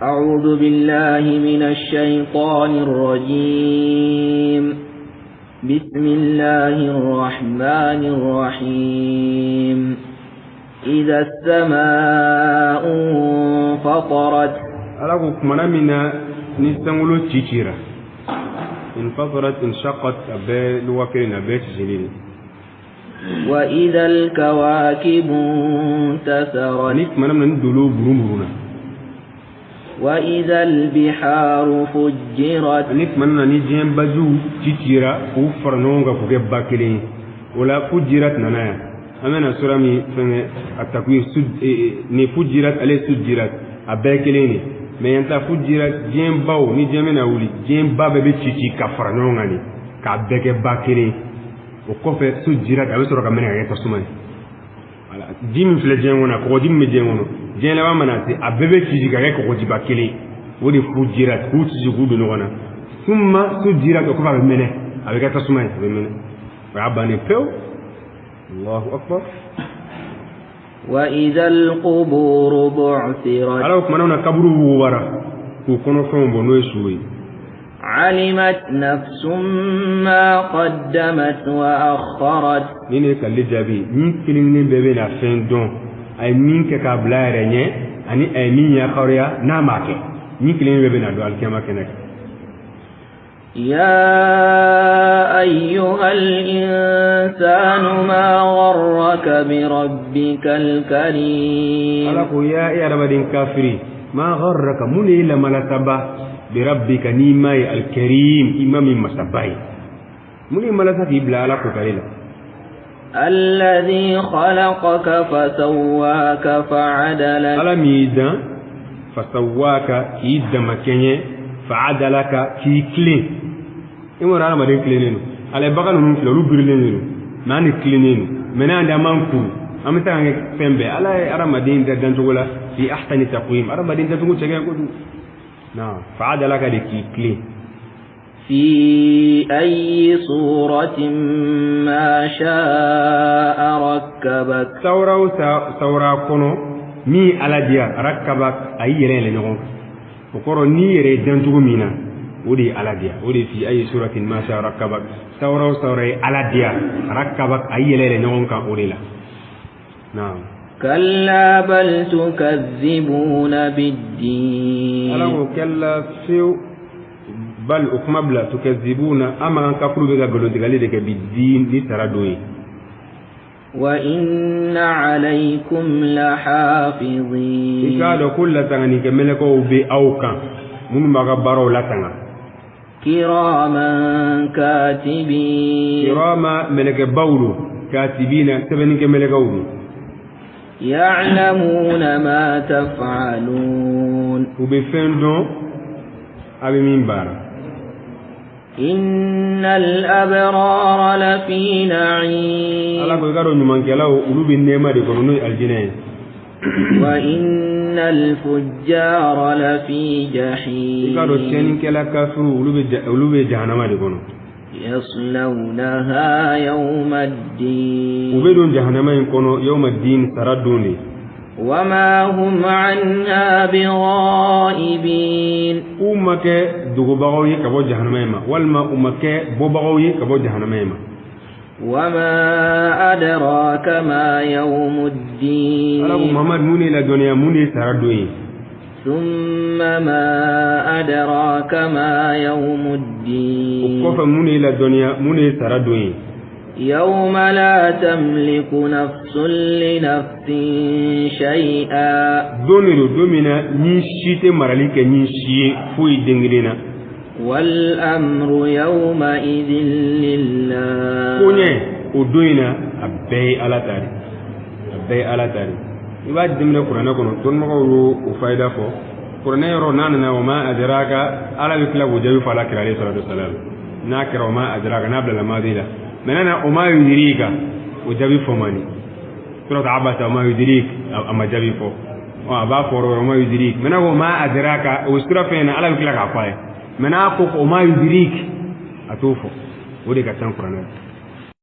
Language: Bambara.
أعوذ بالله من الشيطان الرجيم. بسم الله الرحمن الرحيم. إذا السماء انفطرت. Ala ko kumana min na ni sankolo cicira, infatarat, inshaqat, a bɛɛ luga kelen na, a bɛɛ cicili de. وإذا الكواكب انتثرت. Ani kumana min na ni dolo burumuruna. وإذا البحار فجرت. Ani kumana min na ni diɲɛ bajiw cicira k'u fara ɲɔgɔn kan k'u kɛ ba kelen ye, o la fujirat nana yan. An bɛna sura min fɛngɛ, a takwir su ni fujirat, ale sujirat, a bɛɛ kelen de. Mais yan ta fujirat, diɲɛ baw ni diɲɛ bɛna wuli, diɲɛ ba bɛɛ bɛ ci ci ka fara ɲɔgɔn kan de k'a bɛɛ kɛ ba kelen ye. O kɔfɛ sujirat, a bɛ sɔrɔ ka mɛnɛ ka kɛ tasuma ye. Wala ji min filɛ diɲɛ kɔnɔ, kɔgɔji min bɛ diɲɛ kɔnɔ, diɲɛ laban mana se, a bɛɛ bɛ ci ci ka kɛ kɔgɔjiba kelen. O de fujirat, k'u ci ci k'u don ɲɔgɔn na. Summa sujirat, o kɔfɛ a bɛ mɛnɛ, a bɛ kɛ tasuma ye, a bɛ mɛnɛ, o y'a bannen pewu. Allahu akbar. وإذا القبور بعثرت. Ala ko kumana na kaburu wugubara k'u kɔnɔfɛnw bɔ, n'o ye su ye. علمت نفس ما قدمت وأخرت. Ni ne ye kalile jaabi, min kelen kelen bɛɛ bɛ na fɛn dɔn, a ye min kɛ k'a bila a yɛrɛ ɲɛ, ani a ye min yakariya n'a m'a kɛ, min kelen bɛɛ bɛ na dɔn alikiyama kɛnɛ kan. يا أيها الإنسان ما غرك بربك الكريم. Ala ko ya e adamaden kafiri, ma gharraka, mun de ye lamalasaba, birabbika, n'i ma ye, alkarim, i ma min masaba ye, mun de ye malasa k'i bila Ala ko kare la? الذي خلقك فسواك فعدلك. Ala min y'i dan, fasawaka, k'i damakɛɲɛ, faadalaka, k'i tilen. I m'a dɔn adamaden tilennen don. Ala ye bagan ninnu filɛ, olu birilen de don, mais an de tilennen don. Mais n'an da m'an kuru, an bɛ se k'an kɛ fɛn bɛɛ. Ala ye adamaden da dancogo la, fi ahsani taqwim, adamaden dacogo cɛ ka ɲi kojugu na, faadalaka de, k'i tilen. في أي صورة ما شاء ركبك. Sawura o sawura kɔnɔ min Ala diya, rakaba, a y'i yɛrɛ yɛlɛ ɲɔgɔn kan. O kɔrɔ, n'i yɛrɛ ye dancogo min na, o de ye Ala diya. O de ye fi ayi suratin ma sha rakaba. Sawura o sawura ye Ala diya, rakaba, a y'i yɛlɛ yɛlɛ ɲɔgɔn kan o de la, naam. كلا بل تكذبون بالدين. Ala ko kalla fewu, bal, o kuma bila, tukazibuna, an ma kafuru bɛ ka nkalontigali de kɛ, bi diin, ni sara don ye. وإن عليكم I لحافظين. K'a dɔn ko latanganikɛ mɛlɛkɛw bɛ aw kan, minnu b'a ka baaraw latanga. كراما كاتبين. Kirama, mɛlɛkɛbaw don, katibina, sɛbɛnnikɛ mɛlɛkɛw don. يعلمون ما تفعلون. U bɛ fɛn dɔn a bɛ min baara. إن الأبرار لفي نعيم. Ala ko i k'a dɔn ɲumankɛlaw, olu bɛ nɛɛma de kɔnɔ, n'o ye alijinɛ ye. وإن الفجار لفي I k'a dɔn جحيم. tiɲɛnikɛla kafiru, olu bɛ jahanama de kɔnɔ. يصلونها يوم U الدين. bɛ don jahanama in kɔnɔ yawma din, sara don de. وما هم عنها بغائبين. U ma kɛ dogobagaw ye ka bɔ jahanama in ma, walima u ma kɛ bɔbagaw ye ka bɔ jahanama in ma. وما أدراك ما يوم Ala ko الدين. Muhamadu, mun de ladɔnniya mun de ye sara don ye? ثم ما أدراك ما يوم O الدين. kɔfɛ, mun de ladɔnniya mun de ye sara don ye? يوم لا تملك نفس لنفس شيئا. Don de don, don min na ni si tɛ marali kɛ ni si ye foyi den kelen na. والأمر يومئذ لله. Ko ɲɛ o don in na, a bɛɛ ye Ala ta de, a bɛɛ ye Ala ta de. I b'a jateminɛ kuranɛ kɔnɔ, dɔnnibagaw y'o o fayida fɔ kuranɛ yɔrɔ n'a nana o ma adraka, Ala bɛ tila k'o jaabi fɔ Ala kira alayhi salatu wasalam. N'a kɛra o ma adraka, n'a bilala maadi la, mais n'a nana o ma yudirika, o jaabi fɔ man di. Surat Abasa, o ma yudirik, a ma jaabi fɔ. Ɔ a b'a fɔ yɔrɔ wɛrɛ o ma yudirik, mais n'a ko o ma adraka, o sura fɛn na, Ala bɛ tila k'a fɔ a ye. Mais n'a ko o ma yudirik, a t'o fɔ. O de ka ca kuranɛ la.